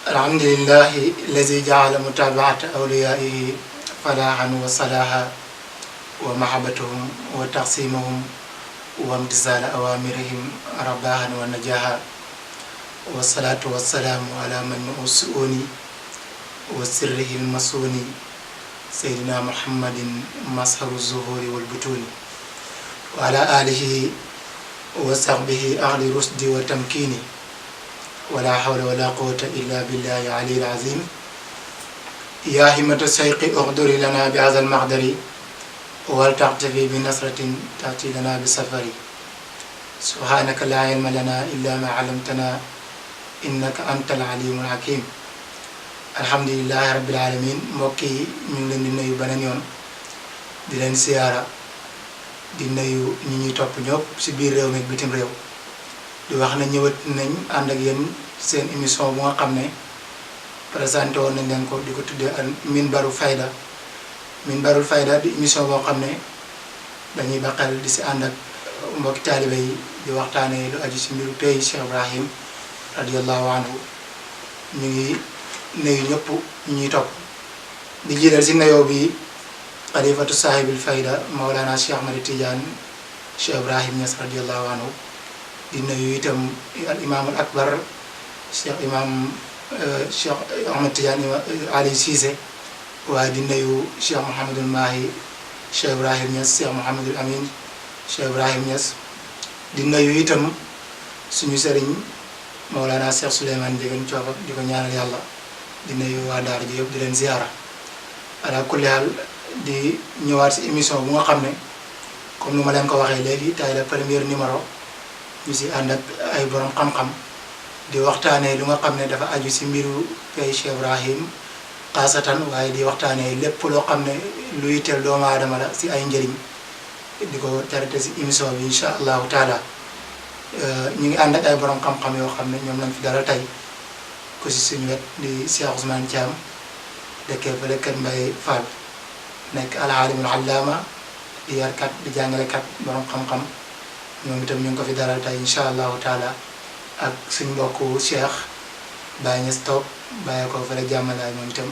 الحمد لله الذي جعل متابعة أوليائه فلاحا وصلاحا ومحبتهم وتقسيمهم وامتثال أوامرهم رباها ونجاحا والصلاة والسلام على من مؤسؤوني وسره المسوني سيدنا محمد مصهر الزهور والبطون وعلى آله وصحبه أهل رشد وتمكين ولا حول ولا قوة إلا بالله العلي العظيم يا همة الشيخ اغدر لنا بهذا المقدر ولتعتفي بنصرة تأتي لنا بسفر سبحانك لا علم لنا إلا ما علمتنا إنك أنت العليم الحكيم الحمد لله رب العالمين mbokk yi ñu ngi leen di nuyu beneen yoon di leen siyaara di nuyu ñi ñuy topp ñëpp ci biir réew mi ak bitim réew di wax na ñëwat nañ ànd ak yéen seen émission bu nga xam ne présenté woon nañ leen ko di ko tuddee ak Minbarul Fayda Minbarul Fayda di émission boo xam ne dañuy baqal di si ànd ak mbokki taalibe yi di waxtaanee lu aju si mbiru pays Cheikh Ibrahim radiyallahu anhu ñu ngi nuyu ñëpp ñu ñuy topp di jiital si nuyoo bi xalifatu saahibil fayda Mawlana Cheikh Ahmad Tidiane Cheikh Ibrahim Niass radiyallahu anhu di nuyu itam al imaamul akbar Cheikh Ahmad Tidiane Ali Cissé waaye di nuyu Cheikh Mouhamadul Mahi Cheikh Ibrahim Niass Cheikh Mouhamadul Amin Cheikh Ibrahim Niass di nuyu itam suñu sëriñ Mawlana Cheikh Souleymane Ndiéguène Thiofak di ko ñaanal yàlla di nuyu waa daara ji yëpp di leen ziyaara ala kulli haal di ñëwaat si émission bu nga xam ne comme ni ma leen ko waxee léegi tey la premier numéro ñu si ànd ak ay borom xam-xam di waxtaanee lu nga xam ne dafa aju si mbiru pays Cheikh Ibrahim xaasatan waaye di waxtaanee lépp loo xam ne lu yitteel doomu aadama la si ay njëriñ di ko traité si émission bi incha allahu taala ñu ngi ànd ak ay borom xam-xam yoo xam ne ñoom lañ fi dalal tey ku si suñu wet di Cheikh Ousmane Thiam dëkkee fële Kër Mbaye Fall nekk alaalimul allaama di yarkat di jàngalekat borom xam-xam ñoom itam ñu ngi ko fi dalal tey incha allahu taala ak suñu mbokku Cheikh Baye Niass toog bàyyi ko fële jàmmalaay moom itam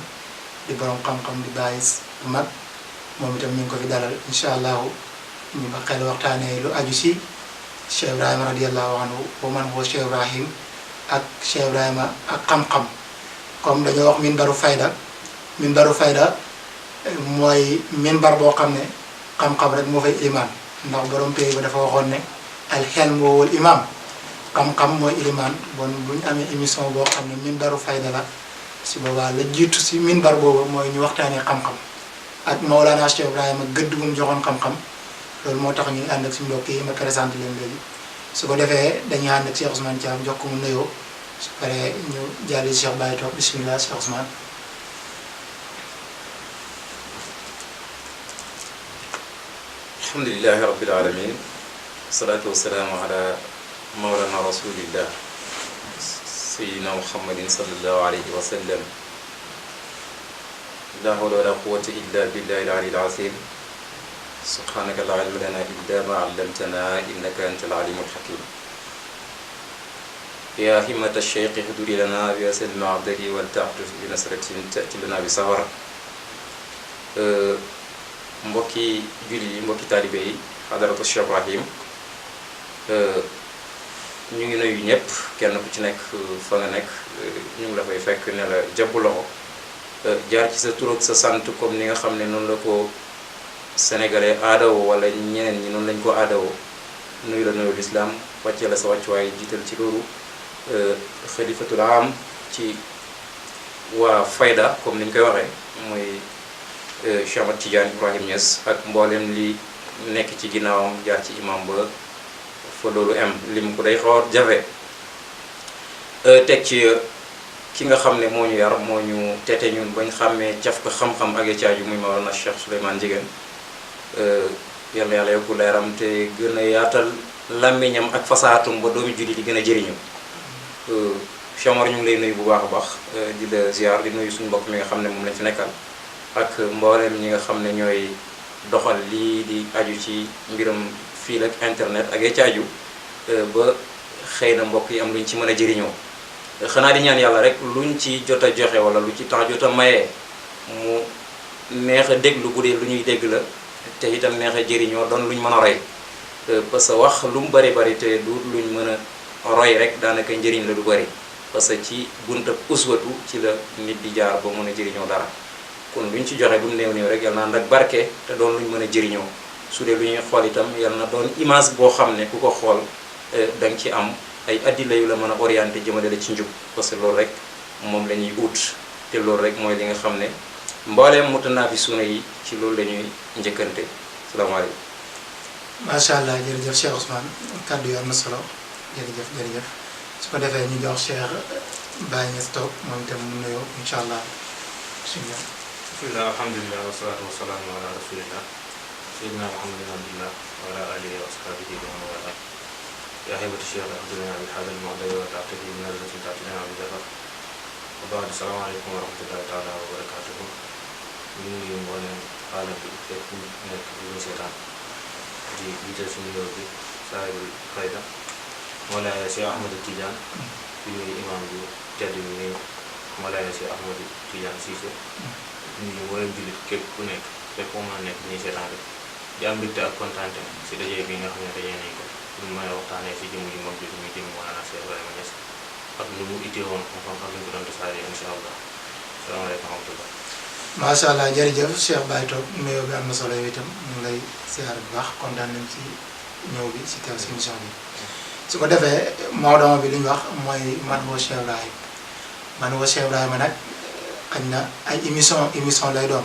di borom xam-xam di bàyyi bu mag moom itam ñu ngi ko fi dalal incha allahu ñu ba xel waxtaanee lu aju si Cheikh Ibrahima radiyallahu anhu wa man huwa Cheikh Ibrahim ak Cheikh Ibrahima ak xam-xam comme dañoo wax Minbarul Fayda Minbarul Fayda mooy minbar boo xam ne xam-xam rek moo fay ilimaan ndax borom pays ba dafa waxoon ne al hilmu wal imaam xam-xam mooy ilimaan bon bu ñu amee émission boo xam ne Minbarul Fayda la si boobaa la jiitu si minbar boobu mooy ñu waxtaanee xam-xam ak Mawlana Cheikh Ibrahima gëdd bu mu joxoon xam-xam loolu moo tax ñu ànd ak suñu mbokk yi ma présenté leen léegi su ko defee dañuy ànd ak Cheikh Ousmane Thiam jox ko mu nuyoo su paree ñu jàlli Cheikh Baye toog bisimilah Cheikh Ousmane. alhamdulillahi rabbil alamin wasalaatu wasalaamu ala mawlana rasulillah sayyidina muhammadin sallallahu alayhi wa sallam la hawla wala quwwata illa billahi al-ali al-azim subhanaka la ilma lana illa ma allamtana innaka anta al-alim al-hakim ya himmata ash-shaykh ihduri lana bi asl al-ma'dari wal ta'tuf bi nasratin ta'ti lana bi sawar mbokki julli yi mbokki taalibe yi xadaratu Cheikh Ibrahim ñu ngi nuyu ñëpp kenn ku ci nekk fa nga nekk ñu ngi la fay fekk ne la jàpp loxo jaar ci sa tur ak sa sant comme ni nga xam ne noonu la ko sénégalais aadawoo wala ñeneen ñi noonu lañ ko aadawoo nuyu la nuyu lislaam wàccee la sa wàccuwaay jiital ci loolu xalifatul am ci waa Fayda comme ni ñu koy waxee mooy Cheikh Ahmad Tidiane Ibrahim Niass ak mboolem li nekk ci ginnaawam jaar ci imam ba fa loolu am lim ko day xaw a jafe teg ci ki nga xam ne moo ñu yar moo ñu tete ñun bañ xàmmee caf ko xam-xam ak caaju muy Mawlana Cheikh Souleymane Ndiéguène yal na yàlla yokku leeram te gën a yaatal làmmiñam ak fasaatum ba doomi julli di gën a jëriñu Cheikh Omar ñu ngi lay nuyu bu baax a baax di la ziar di nuyu suñu mbokk mi nga xam ne moom lañ fi nekkal ak mboolem ñi nga xam ne ñooy doxal lii di aju ci mbiram fii ak internet ak caaju ba xëy na mbokk yi am luñ ci mën a jëriñoo xanaa di ñaan yàlla rek luñ ci jot a joxe wala lu ci temps jot a mayee mu neex a déglu bu dee lu ñuy dégg la te itam neex a jëriñoo doon luñ mën a roy parce que wax lu mu bari bari te du luñ mën a roy rek daanaka njëriñ la du bari parce que ci buntab uswatu ci la nit di jaar ba mën a jëriñoo dara kon luñ ci joxe bu mu néew néew rek yal na ànd ak barke te doon luñ mën a jëriñoo su dee lu ñuy xool itam yal na doon image boo xam ne ku ko xool da nga ci am ay addila yu la mën a orienté jëmale la ci njub parce que loolu rek moom la ñuy ut te loolu rek mooy li nga xam ne mbooleem mutanabisuuna yi ci loolu la ñuy njëkkante salaamaaleykum. macha allah jërëjëf Cheikh Ousmane kàddu yi am na solo jërëjëf su ko defee ñu jox Cheikh Baye Niass toog moom itam mu nuyoo incha allah bismillah. bismillah alhamdulilah wasalaatu wasalaamu ala rasulillah sayyidina muhammadin abdillah wa ala alihi wa ashabihi wa man wala ya haybati cheikh abdullah bi hadal mawday wa ta'tadi min al-rasul ta'tina bi jafar wa ba'd assalamu alaykum wa rahmatullahi ta'ala wa barakatuh ñu ngi mbooleem xaalam bi fépp nekk ñu seetaan di jiital suñu yow bi saahibul fayda Mawlaaya Cheikh Ahmadou Tidiane di nuyu imam bi tedd bi nii Mawlaaya Cheikh Ahmadou Tidiane Cissé ñu mbooleem jullit képp ku nekk fépp fu ma nekk ñuy seetaan rek di am mbégte ak kontaante si dajee bi nga xam ne dajee nañ ko ñu mën a waxtaanee si jëmm ji mag bi muy jëmm Mawlana Cheikh Ibrahima Niass ak lu mu ittee woon xam-xam ak lu ñu ko doon tasaare incha allah salaamaaleykum wa rahmatullah. macha allah jërëjëf Cheikh Baye toog nuyoo bi am na solo yow itam ñu ngi lay siyaar bu baax kontaan nañ ci ñëw bi si teew si émission bi. su ko defee Maodo bi li ñu wax mooy man woo Cheikh Ibrahima nag xañ na ay émission lay doon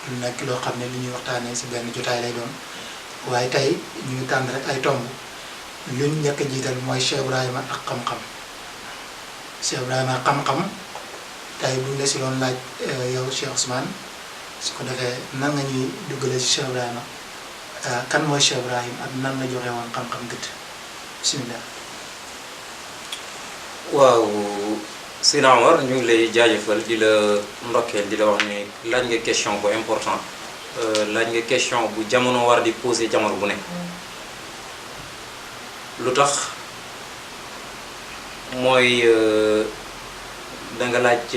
lu nekk loo xam ne li ñuy waxtaanee si benn jotaay lay doon waaye tey ñu ngi tànn rek ay tomb luñ njëkk a jiital mooy Cheikh Ibrahima ak xam-xam Cheikh Ibrahima ak xam-xam tey buñ la si doon laaj yow Cheikh Ousmane su ko defee nan nga ñuy duggale si Cheikh Ibrahima kan mooy Cheikh Ibrahima ak nan la joxe woon xam-xam gëdd bismillah. waaw Seydina Omar ñu ngi lay jaajëfal di la ndokkeel di la wax ne laaj nga question bu important laaj nga question bu jamono war di posé jamono bu nekk lu tax mooy da nga laaj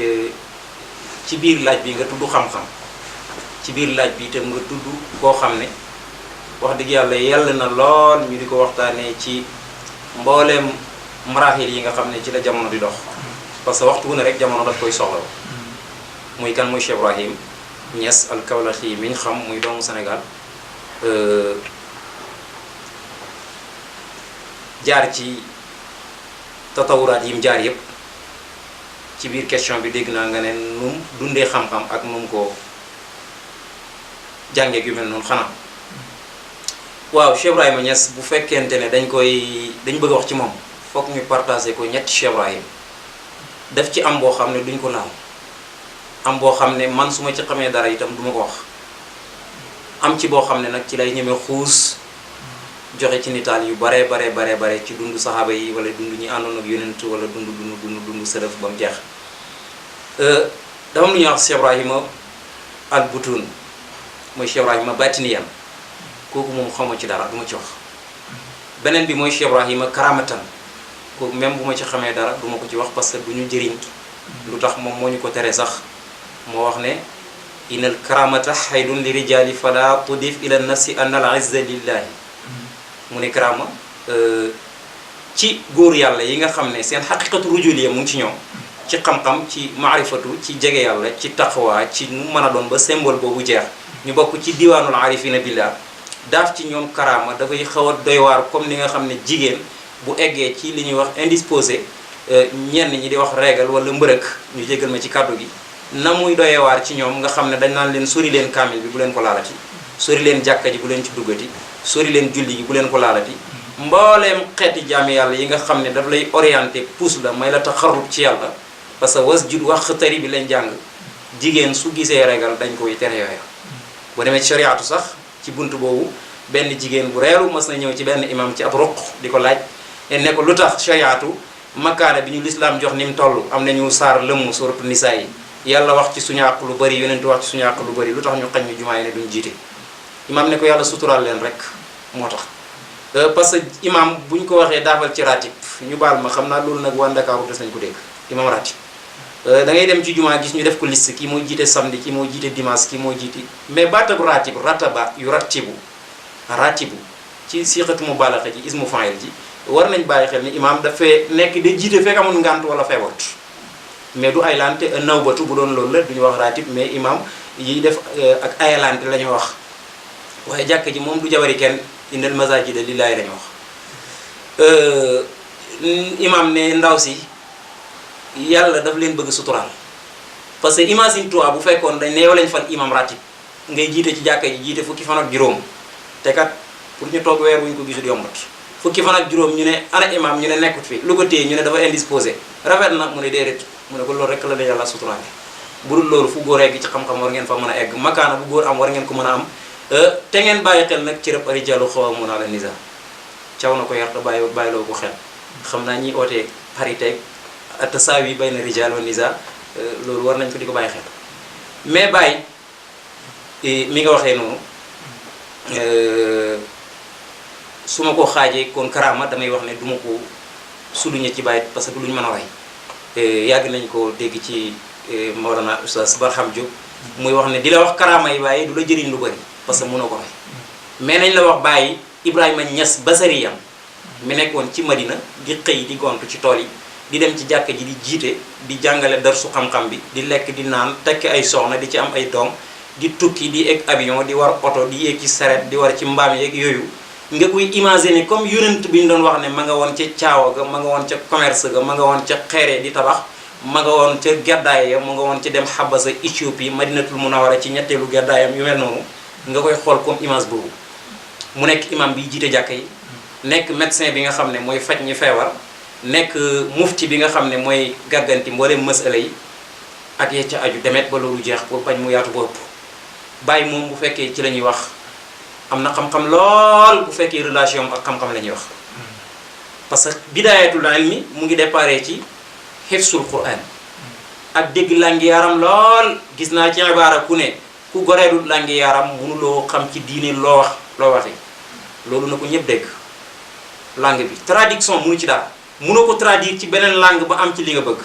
ci biir laaj bi nga tudd xam-xam ci biir laaj bi itam nga tudd koo xam ne wax dëgg yàlla na lool ñu di ko waxtaanee ci mbooleem maraaxil yi nga xam ne ci la jamono di dox parce que waxtu wu ne rek jamono daf koy soxla muy kan muy Cheikh Ibrahim Niass al-Kawlaxi mi ñu xam muy doomu Sénégal jaar ci tatawuraat yi mu jaar yépp ci biir question bi dégg naa nga ne nu mu dundee xam-xam ak nu mu ko jàngee yu mel noonu xanaa waaw Cheikh Ibrahima Niass bu fekkente ne dañ bëgg a wax ci moom foog ñu partagé ko ñetti Cheikh Ibrahim daf ci am boo xam ne duñ ko laal am boo xam ne man su ma ci xamee dara itam duma ko wax am ci boo xam ne nag ci lay ñeme xuus joxe ci nitaal yu bare ci dundu saxaaba yi wala dund ñi àndoon ak yonent wala dund sërëf ba mu jeex dafa am lu ñuy wax Cheikh Ibrahima al butun mooy Cheikh Ibrahima batiniyan kooku moom xawma ci dara duma ci wax beneen bi mooy Cheikh Ibrahima karamatan kooku même bu ma ci xamee dara duma ko ci wax parce que du ñu jëriñ lu tax moom moo ñu ko tere sax moo wax ne inal karamata xaydun li rijali fala tudif ila nafsi an al izza lillahi mu ne karama ci góor yàlla yi nga xam ne seen xaqiqatu rujuliya mu ngi ci ñoom ci xam-xam ci maarifatu ci jege yàlla ci taqwa ci nu mën a doon ba symbole boobu jeex ñu bokk ci diwaanul arifina billah daaf ci ñoom karama dafay xaw a doy waar comme ni nga xam ne jigéen bu eggee ci li ñuy wax indisposé ñenn ñi di wax régal wala mbërëk ñu jégal ma ci kàddu gi na muy doyee waar ci ñoom nga xam ne dañ naan leen sori leen kaamil bi bu leen ko laalati sori leen jàkka ji bu leen ci duggati sori leen julli gi bu leen ko laalati mbooleem xeeti jaami yàlla yi nga xam ne daf lay orienté pousse la may la taxarrub ci yàlla parce que wasjud wax tari bi lañ jàng jigéen su gisee régal dañ koy tere yooya boo demee ci shariatu sax ci bunt boobu benn jigéen bu reeru mas na ñëw ci benn imam ci ab ruq di ko laaj ne ko lu tax shariatu makaana bi ñu lislaam jox ni mu toll am nañu saar lëmm suratu nisaa yi yàlla wax ci suñu àq lu bari yonentu wax ci suñu àq lu bari lu tax ñu xañ ñu jumaa yi ne duñ jiite imam ne ko yàlla suturaal leen rek moo tax parce que imam bu ñu ko waxee daafal ci ratib ñu baal ma xam naa loolu nag waa Ndakaaru des nañ ko dégg imam ratib da ngay dem ci jumaa gis ñu def ko liste kii mooy jiite samedi kii mooy jiite dimanche kii mooy jiite mais baatabu ratib rataba yu ratibu ci siixatu mubaalaxa ji ismu fa'il ji war nañ bàyyi xel ni imam dafay nekk de jiite fekk amul ngànt wala feebarut mais du aylante nawbatu bu doon loolu la duñu wax ratib mais imam yi def ak aylante la ñu wax waaye jàkk ji moom du jabari kenn innal masaajida lillaahi la ñu wax imam ne ndaw si yàlla daf leen bëgg suturaal parce que imagine toi bu fekkoon dañ ne yow lañ fal imam ratib ngay jiite ci jàkka ji jiite fukki fan ak juróom te kat pour ñu toog weer wuñ ko gisul yombat fukki fan ak juróom ñu ne ana imam ñu ne nekkut fi lu ko téye ñu ne dafa indisposé rafet na mu ne déedéet mu ne ko loolu rek la la yàlla suturaale bu dul loolu fu góor egg ci xam-xam war ngeen fa mën a egg makaana bu góor am war ngeen ko mën a am te ngeen bàyyi xel nag ci rëb arijalu xawwaamuuna ala nisaa caw na ko yar te bàyyiloo ko xel xam naa ñiy ootee parité at-tasaawi bayna rijaal wa nisaa loolu war nañ ko di ko bàyyi xel mais bàyyi mi nga waxee noonu su ma ko xaajee kon karaama damay wax ne du ma ko souligner ci bàyyi parce que lu ñu mën a way yàgg nañ ko dégg ci Mawlana Oustaz Barham Diop muy wax ne di la wax karaama yi bàyyi du la jëriñ lu bëri parce que mënoo ko way mais nañ la wax bàyyi Ibrahima Niass basariyam mi nekkoon ci Madina di xëy di gontu ci tool yi di dem ci jàkka ji di jiite di jàngale darsu xam-xam bi di lekk di naan tekki ay soxna di ci am ay doom di tukki di egg avion di war oto di yéeg ci saret di war ci mbaam yeeg yooyu nga koy imaginer comme yonent bi ñu doon wax ne ma nga woon ca caawa ga ma nga woon ca commerce ga ma nga woon ca xeere di tabax ma nga woon ca geddaay ya ma nga woon ca dem Habasa Éthiopie Madinatul Munawwara ci ñetteelu geddaayam yu mel noonu nga koy xool comme image boobu mu nekk imam bi jiite jàkka yi nekk médecin bi nga xam ne mooy faj ñi feebar nekk mufti bi nga xam ne mooy gàgganti mbooleem masala yi ak ya ca aju demet ba loolu jeex pour bañ mu yaatu ba ëpp bàyyi moom bu fekkee ci la ñuy wax am na xam-xam lool bu fekkee relation ak xam-xam la ñuy wax parce que bidaayatul ilmi mu ngi déparé ci hifsul Qur'an ak dégg langi yaram lool gis naa ci ibaara ku ne ku goreedul langi yaram mënuloo xam ci diine loo waxi loolu na ko ñëpp dégg langue bi traduction mënu ci daal mënoo ko traduire ci beneen langue ba am ci li nga bëgg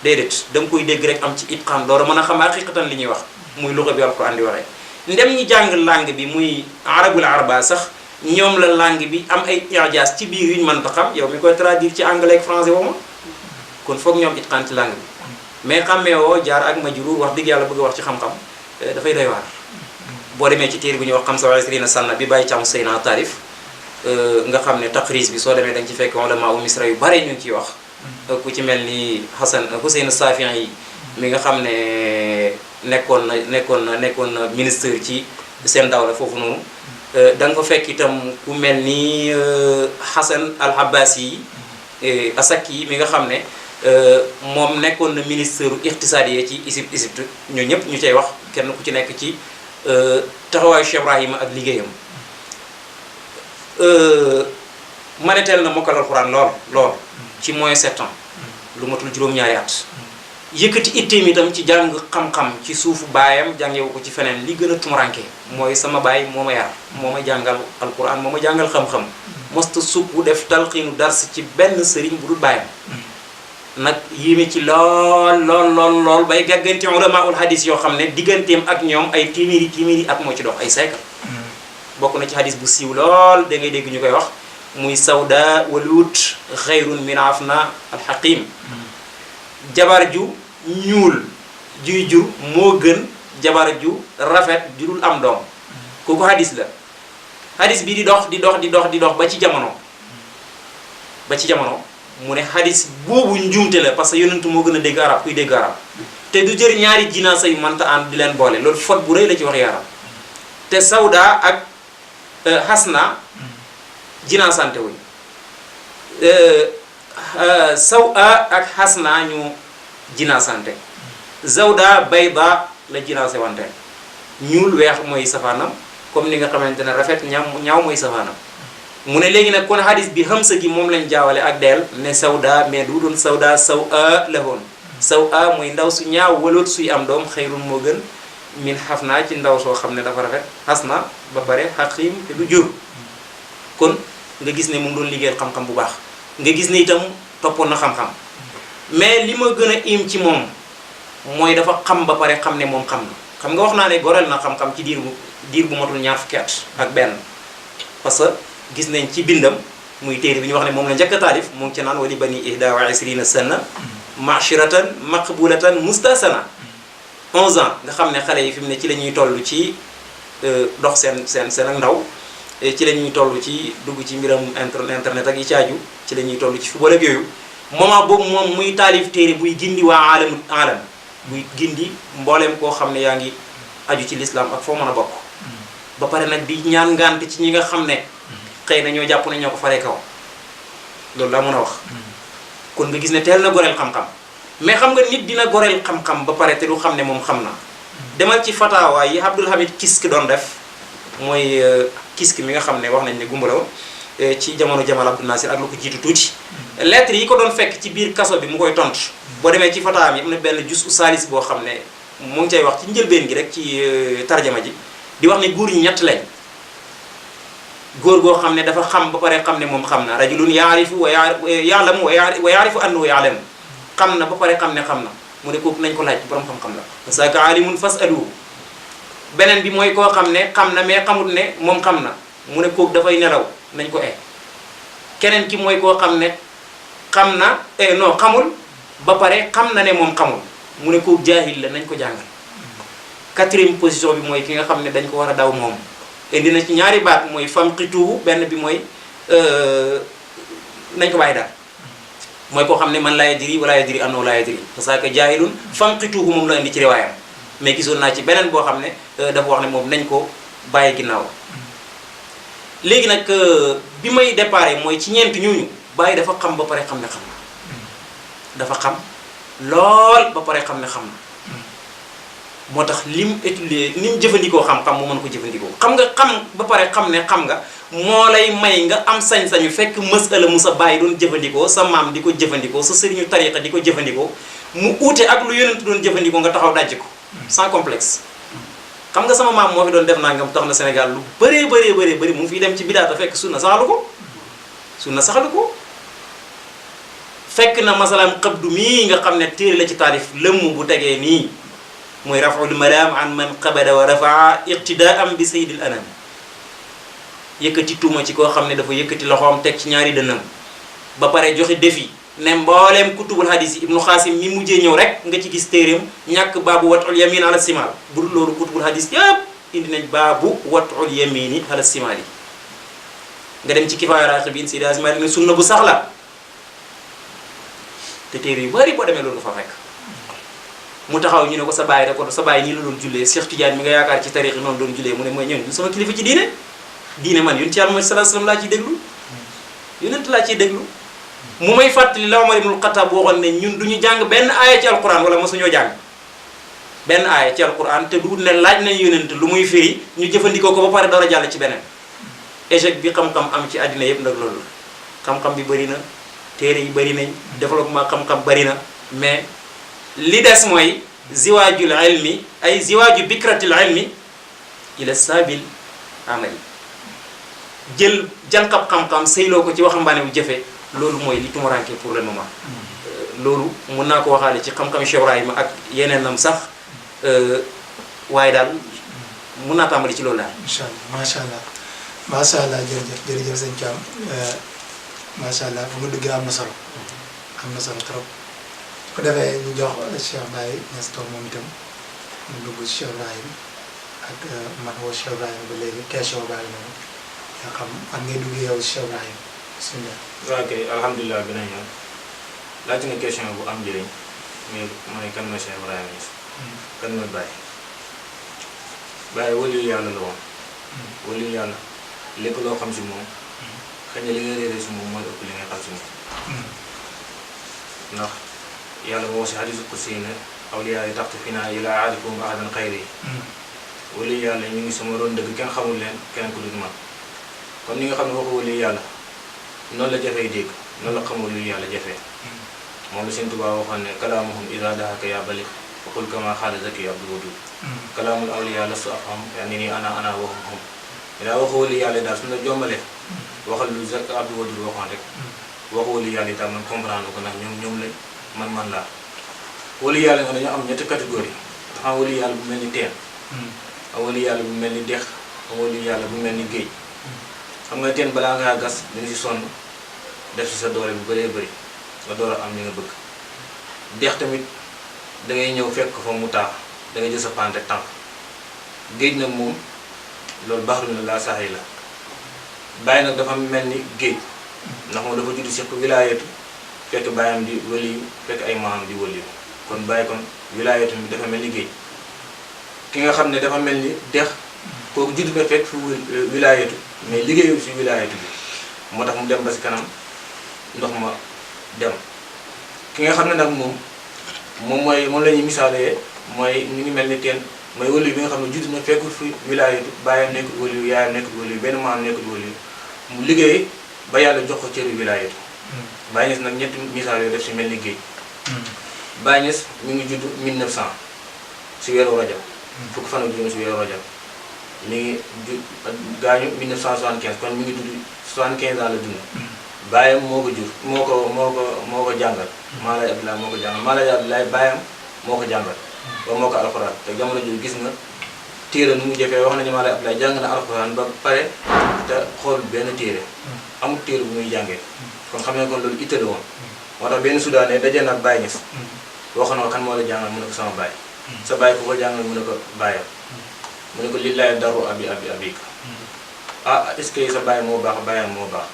déedéet da nga koy dégg rek am ci itqaan door a mën a xam haqiqatan li ñuy wax muy luxa bi alquran di waxee ndem ñi jàng langue bi muy arabul arba sax ñoom la langue bi am ay ijaas ci biir yuñ mën ta xam yow mi koy traduire ci anglais ak français woo ma kon foog ñoom itqaan ci langue bi mais xammee woo jaar ak majruur wax dëgg yàlla bëgg a wax ci xam-xam dafay doy waar boo demee ci téere bu ñuy wax 25 sanna bi bàyyi cam sëy naa taarif nga xam ne taqris bi soo demee da nga ci fekk ulama u misra yu bare ñu ngi ciy wax ku ci mel ni Hussein Safian yi mi nga xam ne nekkoon na ministre ci seen dawla foofu noonu da nga ko fekk itam ku mel ni Hassan al-Abbasi yi Asaki yi mi nga xam ne moom nekkoon na ministre iqtisaadiye ci Égypte ñoo ñëpp ñu cay wax kenn ku ci nekk ci taxawaayu Cheikh Ibrahima ak liggéeyam maneteel na mokkal alxuraan lool ci moins 7 ans lu matul juróom-ñaari at yëkkati itteem itam ci jàng xam-xam ci suufu baayam jàngewu ko ci feneen li gën a tumuranke mooy sama baay moo ma yar moo ma jàngal alxuraan moo ma jàngal xam-xam mosta sukk def talxiinu dars ci benn sëriñ bu dul baayam nag yéeme ci lool bay gàgganti ulamaul hadis yoo xam ne digganteem ak ñoom ay téeméeri at moo ci dox ay siècle bokk na ci hadis bu siiw lool da ngay dégg ñu koy wax muy sawda walut xayrun min afna alxaqim jabar ju ñuul juy jur moo gën jabar ju rafet ju dul am doom kooku hadis la hadis bi di dox ba ci jamono mu ne hadis boobu njuumte la parce que yonentu moo gën a dégg arab kuy dégg arab te du jër ñaari jinaasa yu mënta ànd di leen boole loolu faute bu rëy la ci wax yaram te sawda ak hasna jinaasante wuñ sawa ak hasna ñu jinaasante zawda bayda la jinaase wante ñuul weex mooy safaanam comme ni nga xamante ne rafet ñaaw mooy safaanam mu ne léegi nag kon hadis bi hamsa gi moom lañ jaawale ak deel ne sawda mais du doon sawda sawa la woon sawa mooy ndaw su ñaaw waloot suy am doom xayrun moo gën min xafna ci ndaw soo xam ne dafa rafet hasna ba pare xaqim te du jur kon nga gis ne mu ngi doon liggéeyal xam-xam bu baax nga gis ne itam toppoon na xam-xam mais li ma gën a im ci moom mooy dafa xam ba pare xam ne moom xam na xam nga wax naa ne goreel na xam-xam ci diir bu matul ñaar fukki at ak benn parce que gis nañ ci bindam muy téere bi ñu wax ne moom la njëkk a taalif mu ngi ci naan wali bani ihda wa isrina sanna mashiratan maqbulatan mustasana 11 ans nga xam ne xale yi fi mu ne ci la ñuy toll ci dox seen ak ndaw ci la ñuy toll ci dugg ci mbiram internet ak yi caaju ci la ñuy toll ci football ak yooyu moment boobu moom muy taalif téere buy gindi waa alam buy gindi mbooleem koo xam ne yaa ngi aju ci l'islam ak foo mën a bokk ba pare nag di ñaan ngante ci ñi nga xam ne xëy na ñoo jàpp ne ñoo ko faree kaw loolu laa mën a wax kon nga gis ne teel na goreel xam-xam mais xam nga nit dina goreel xam-xam ba pare te du xam ne moom xam na demal ci fatawa yi Abdul Hamid Kiski doon def mooy Kiski mi nga xam ne wax nañ ne gumbala ci jamono Jamal Abdou Nasir ak lu ko jiitu tuuti lettre yi ko doon fekk ci biir kaso bi mu koy tontu boo demee ci fatawa yi am na benn jus u salis boo xam ne mu ngi cay wax ci njëlbeen gi rek ci tarjama ji di wax ne góor ñi ñett lañ góor goo xam ne dafa xam ba pare xam ne moom xam na rajulun yaarifu wa yaalamu wa yaarifu annahu yaalamu xam na ba pare xam ne xam na mu ne kooku nañ ko laaj borom xam-xam la fasaaka alimun fasaluhu beneen bi mooy koo xam ne xam na mais xamut ne moom xam na mu ne kooku dafay nelaw nañ ko keneen ki mooy koo xam ne xam na non xamul ba pare xam na ne moom xamul mu ne kooku jaahil la nañ ko jàngal quatrième position bi mooy ki nga xam ne dañ ko war a daw moom indi na ci ñaari baat mooy famqituhu benn bi mooy nañ ko bàyyi daal mooy koo xam ne man laa yadri wala yadri annahu laa yadri parce que jaahilun famqituhu moom la indi ci riwaayam mais gisoon naa ci beneen boo xam ne dafa wax ne moom nañ ko bàyyi ginnaaw léegi nag bi may déparé mooy ci ñeent ñooñu bàyyi dafa xam ba pare xam ne xam na dafa xam lool ba pare xam ne xam na moo tax lim étudier ni mu jëfandikoo xam-xam mu mën ko jëfandikoo xam nga xam ba pare xam ne xam nga moo lay may nga am sañ-sañu fekk masala mu sa bàyyi doon jëfandikoo sa maam di ko jëfandikoo sa sëriñu tariqa di ko jëfandikoo mu uute ak lu yonent doon jëfandikoo nga taxaw dajji ko sans complexe xam nga sama maam moo fi doon def nangam tax na Sénégal lu bëree bëri mu ngi fiy dem ci bidaata fekk sunna saxalu ko fekk na masalam xabdu mii nga xam ne téere la ci taarif lëmm bu tegee nii mooy raf'ul malaam an man qabada wa rafaa iqtidaam bi sayyidil anam yëkkati tuuma ci koo xam ne dafa yëkkati loxoom teg ci ñaari dënnam ba pare joxe défi ne mbooleem kutubul hadis yi ibnu xaasim mi mujjee ñëw rek nga ci gis téeréem ñàkk baabu watul yamin ala simal bu dul loolu kutubul hadis yëpp indi nañ baabu watul yamini ala simal yi nga dem ci kifaaya raaxibiin Seydi Hadji Malick ne sunna bu sax la te téere yu bari boo demee loolu nga fa fekk mu taxaw ñu ne ko sa baay da ko sa baay nii la doon jullee Cheikh Tidiane mi nga yaakaar ci tariix yi noonu doon jullee mu ne mooy ñoom ñu sama kilifa ci diine man yonent Yàlla Muhammad sallallahu alayhi wasallam laa ciy déglu yonent laa ciy déglu mu may fàttali la Umar ibnul Xattaab waxoon ne ñun du ñu jàng benn aaya ci alquran wala mosuñoo jàng benn aaya ci alquran te du ne laaj nañ yonent lu muy firi ñu jëfandikoo ko ba pare dara jàll ci beneen échec bi xam-xam am ci àddina yëpp nag loolu xam-xam bi bëri na téere yi bëri nañ développement xam-xam bëri na mais li des mooy ziwaajul ilmi ay ziwaaju bikratil ilmi ila saabil amali jël jànqab xam-xam sëyloo ko ci waxambaane bu jëfe loolu mooy li tumuranke pour le moment loolu mun naa ko waxaale ci xam-xam Cheikh Ibrahima ak yeneen nam sax waaye daal mun naa tàmbali ci loolu daal. incha allah macha allah jërëjëf sëñ Thiam macha allah fu mu duggee am na solo trop bu ko defee ñu jox Cheikh Baye Niass toog moom itam mu dugg ci Cheikh Ibrahima ak man woo Cheikh Ibrahima ba léegi question baa ngi noonu nga xam fan ngay duggee yow Cheikh Ibrahima bismillah. waaw kay alhamdulilah bi nañ ñëw laaj nga question bu am njëriñ mais mooy kan mooy Cheikh Ibrahima Niass. kan mooy Baye. Baye waliyu yàlla la woon. waliyu yàlla lépp loo xam si moom. xëy na li nga réeré si moom mooy ëpp li nga xam si moom. ndax yàlla moo si hadiisu qudsi ne awliyaa yi taxtu finaa ilaa aadikum ahadan xayri. waliyu yàlla ñu ngi sama ron dëgg kenn xamul leen keneen ku dul man kon ni nga xam ne waxu waliyu yàlla noonu la jafee dégg noonu la xamul waliyu yàlla jafee. moom la Sëñ Tuubaa waxoon ne kalaamuhum idaa dahaka yaa balik faqul kamaa xaala zaki abdul wadud kalaamul awliyaa lastu afham yaani nii ana waxum hum daa waxu waliyu yàlla daal su la jombalee waxal lu zak abdul wadud waxoon rek waxu wali yàlla itam man comprendre ko ndax ñoom lañ man laa wali yàlla nga dañoo am ñetti catégorie dafa am wali yàlla bu mel ni teen am wali yàlla bu mel ni dex am wali yàlla bu mel ni géej xam nga teen balaa ngaa gas dañu si sonn def si sa doole bu bëree bëri nga door a am li nga bëgg dex tamit da ngay ñëw fekk ko fa mu taax da ngay jël sa paan rek tànk géej nag moom loolu baxru na laa sax yi la bàyyi nag dafa mel ni géej ndax moom dafa juddu si ko wilaayatu fekk bàyyam di waliyu fekk ay maam di waliyu kon bàyyi kon wilaayatu bi dafa mel ni géej ki nga xam ne dafa mel ni dex kooku juddu ba fekk fi wilaayatu mais liggéeyu si wilaayatu bi moo tax mu dem ba si kanam ndox ma dem ki nga xam ne nag moom la ñuy misaalee mooy ñu ngi mel ni teen mooy waliyu bi nga xam ne juddu na fekkul fi wilaayatu bàyyam nekkul waliyu yaayam nekkul waliyu benn maam nekkul waliyu mu liggéey ba yàlla jox ko cëru wilaayatu Baye Niass nag ñetti misaal yooyu def si mel ni géej Baye Niass mi ngi judd 1900 si weeru rajab fukki fan ak juróom si weeru rajab mi ngi gaañu 1975 kon mi ngi dund 75 ans la dund baayam moo ko jur moo ko jàngal Maalay Abdoulaye moo ko jàngal Maalay Abdoulaye baayam moo ko jàngal ba moo ko alxuraan te jamono jooju gis nga téere nu mu jëfee wax nañu Maalay Abdoulaye jàng na alxuraan ba pare te xool benn téere amul téere bu muy jàngee kon xam ne kon loolu ittale woon moo tax benn soudanais daje na Baye Niass waxoon na kan moo la jàngal mu ne ko sama baay sa baay ku ko jàngal mu ne ko baayam mu ne ko lillaay daru abika ah est-ce que sa baay moo baax baayam moo baax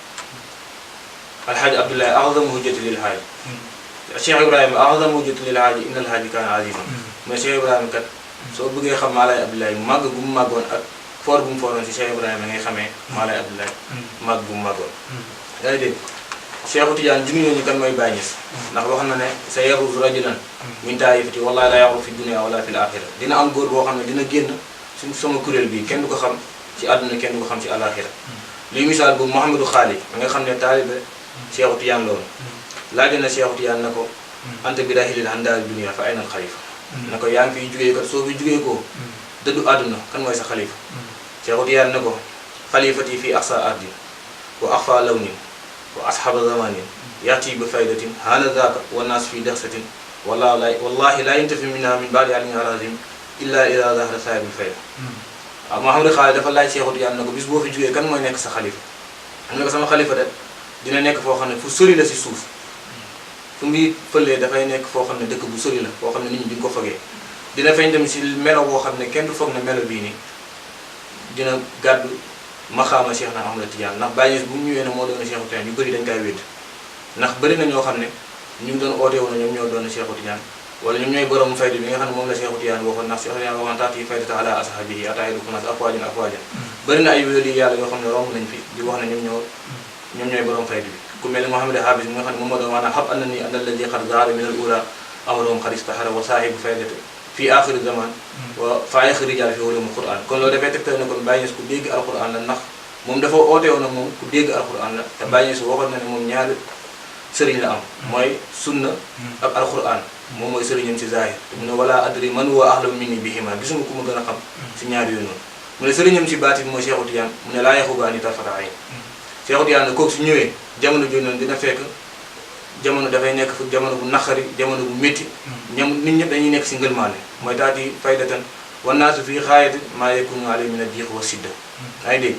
alxaaji Abdoulaye a'zamu hujjati lil haaji Cheikh Ibrahima a'zamu hujjati lil haaji inna al haaji kaana aziman mais Cheikh Ibrahima kat soo bëggee xam Maalay Abdoulaye màgg bu mu màggoon ak foor bu mu fooroon si Cheikh Ibrahima ngay xamee Maalay Abdoulaye màgg bu mu màggoon yaa ngi dégg Cheikhu Tidiane junñoo ñu kan mooy Baye Niass ndax wax na ne sa yaruzu rajulan min taifati wallahi la yaxru fi dunia wala fi l axira dina am góor boo xam ne dina génn suñ sama kuréel bii kenn du ko xam ci àdduna kenn du ko xam ci alaxira luy misaal boobu Mouhamadou Xaali nga xam ne taalibe Cheikhu Tidiane loolu laaj na Cheikhu Tidiane na ko anta bi rahilil handaari dunia fa aynal xalifa na ko yaa ngi fiy jugee kat soo fi jugee koo dëddu àdduna kan mooy sa xalifa Cheikhu Tidiane na ko xalifati fii axsa ardi wa axfa lawnin wa asxaaba zamanin yaati bi faydatin haana zaaka wa naas fi dexsatin wallahi laa yantafi minna min baadi alin arazim illa ida zahra saahibil fayda waaw Mouhamadou Xaali dafa laaj Cheikhu Tidiane na ko bis boo fi jugee kan mooy nekk sa xalifa mu ne ko sama xalifa de dina nekk foo xam ne fu sori la si suuf fu muy fëlee dafay nekk foo xam ne dëkk bu sori la foo xam ne nit ñi duñ ko fogee dina feeñ tamit si melo boo xam ne kenn du foog ne melo bii nii dina gàddu maxaama Cheikh na Ahmad Tidiane ndax Baye Niass bu mu ñëwee ne moo doon Cheikhu Tidiane yu bëri dañ koy wédd ndax bëri na ñoo xam ne ñu ngi doon oote woon ñoom ñoo doon Cheikhu Tidiane wala ñoom ñooy borom fayda bi nga xam ne moom la Cheikhu Tidiane waxoon ndax Cheikhu Tidiane waxoon taati faydata ala ashabihi ataayidu kunas afwaajan bëri na ay wéli yàlla yoo xam ne romb nañ fi di wax ne ñoom ñooy borom fayda bi ku mel ni Mouhamed Habis mi nga xam ne moom moo doon maanaam xab an na ni andal ladi xad zahara min al ula amaroom xad istahara wa saahibu faydata fii axiri zaman wa faayaxi rijal fi ulumul Quran kon loolu dafay tegtal ne kon Baye Niass ku dégg alquran la ndax moom dafa oote woon na moom ku dégg alquran la te Baye Niass waxoon na ne moom ñaari sëriñ la am mooy sunna ak alquran moom mooy sëriñam si zahir te mu ne wala adri man huwa ahlam minni bihima gisuma ku ma gën a xam si ñaari yooyu noonu mu ne sëriñam si baatin mooy Cheikhu Tidiane mu ne laa yaxubaani tarfata ayn Cheikhu Tidiane kooku su ñëwee jamono jooju noonu dina fekk jamono dafay nekk fu jamono bu naqari jamono bu métti nit ñëpp dañuy nekk si ngëlmaane mooy daal di faydatan wannaasu fii xaayati maa yakunu alayhi min ad-diiq wa sidda yaa ngi dégg